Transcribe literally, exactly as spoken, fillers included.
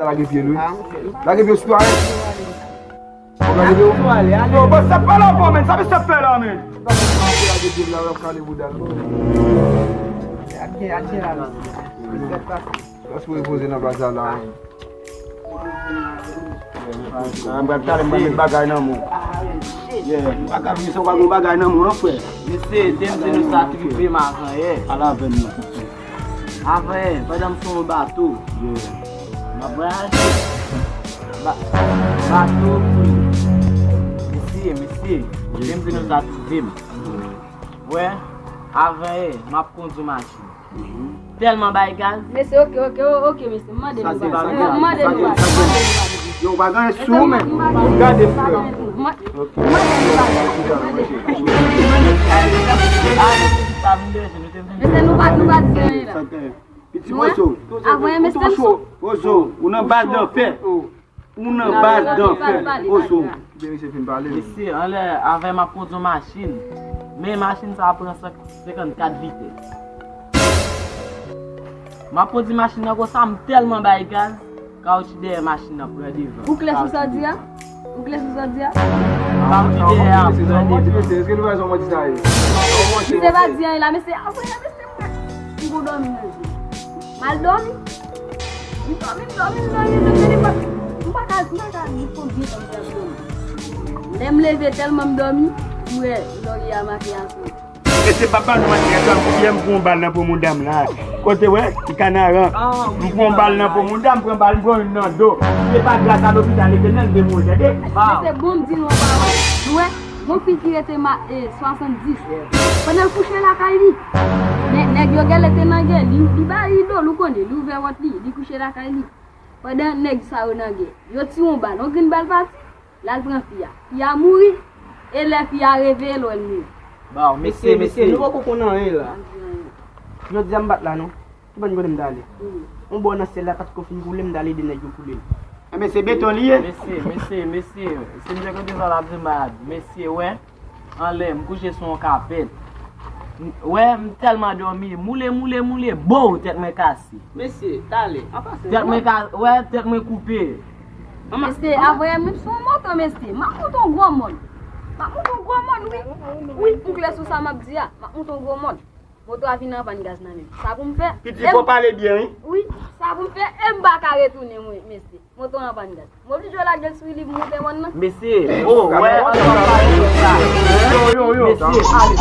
Lage pye l wi. Lage pye w sitwayen. Lage pye w. Yo, bòs, sa pa la, men. Sa mesye ap fè la, men. Lage pye l la, w ap kale bouda l. Atyen, atyen la, mesye. Lès pou repoze nan plas la, la. Mwen pral talè, mwen met bagay nan men w. Yeah, m pa ka vin san w pa gen bagay nan men w, non, frè. Mesye, te m di nou sa t rive m avan yè. Al avè m, non, frè. Avan yè, pandan m sou yon bato. Yeah. M ap vwayaje. Ba-, bato pou mesye, mesye. Te m di nou sa t rive m. Wè, avan yè, m ap kondui machin. Tèlman bay gaz. Mesye, oke, oke, o-, oke, mesye, m mande nou bagay. M mande nou bagay. Yo, w pa gen sou, men. Gade frè. M mande nou bagay. Mesye, nou pa, nou pa di anyen la. Piti Pozo. Avan yè, mesye, m sou. Pozo, ou nan bal danfè. Ou nan baz danfè, Pozo. Kite misye fin pale. Mesye, anlè, avè m ap kondui yon machin. Men machin sa a pran senk, senkannkat vitès. M ap kondui machin nan konsa, m tèlman bay gaz, kawotchou dèyè machin nan pran devan. Ou klè sou sa w di a? Ou klè sou sa w di a? Kawotchou dèyè a pran devan. Èske nou wè sa w di sa ye? Misye pa di anyen la, mesye, apre la, mesye, m gon dòmi nan je. M al dòmi. M dòmi, m dòmi, m dòmi, m dòmi, m dòmi. M pa ka, m pa ka di konbyen tan m te ap dòmi. Lè m leve tèlman m dòmi, m wè lòrye a make asou. E se papa nou manti, e sa m fouye, m pran bal nan po mouda m la. Kote wè, ti kanaran. M pran bal nan po mouda, m pran bal, m pran youn nan do. Se pa gras a lopital Etènèl m te mouri, tande? Mesye, bon, m di nou yon pawòl. Nou wè, gon fi ki rete ma, e, swasanndis. Pandan l kouche lakay li, nè-, nèg yo gèlè te nan gè, li, li ba li do, ou konnen, li ouvè wòt li, li kouche lakay li. Pandan nèg sa yo nan gè, yo tire yon bal, yon grenn bal pati, l al pran fi a. Fi a mouri, e lè fi a reveye l wè l mouri. Bon, mesye, mesye, mesye, nou poko konn anyen la. Jodi a m pa t la non. Ki bò n konnen m t ale? Yon bò nan syèl la pa t ko fin koule, m t ale ede nèg yo koule l. Enben, se beton li ye. Mesye, mesye, mesye, si m te konn sa w t ap di m, m pa t ap di. Mesye, wè, anlè, m kouche sou yon kapèt. M, wè, m tèlman dòmi, moule, moule, moule, bow, tèt mwen kase. Mesye, talè, an pasan, tèt mwen ka-, wè, tèt mwen koupe. Mesye, avan yè m sou yon moto, mesye, m ap moute yon gwo mòn. M ap moute yon gwo mòn, wi. Wi, m klè sou sa m ap di a. M ap moute yon gwo mòn. Moto a vin anpàn gaz nan men m. Sa pou m fè? Piti, fò pale byen, wi. Wi, sa pou m fè, e m pa ka retounen, mwen, mesye. Moto an anpàn gaz. M oblije lage l sou li pou moute mòn nan. Mesye, o, wè, anpàn gaz sa. Yo, yo, yo. Mesye, ale.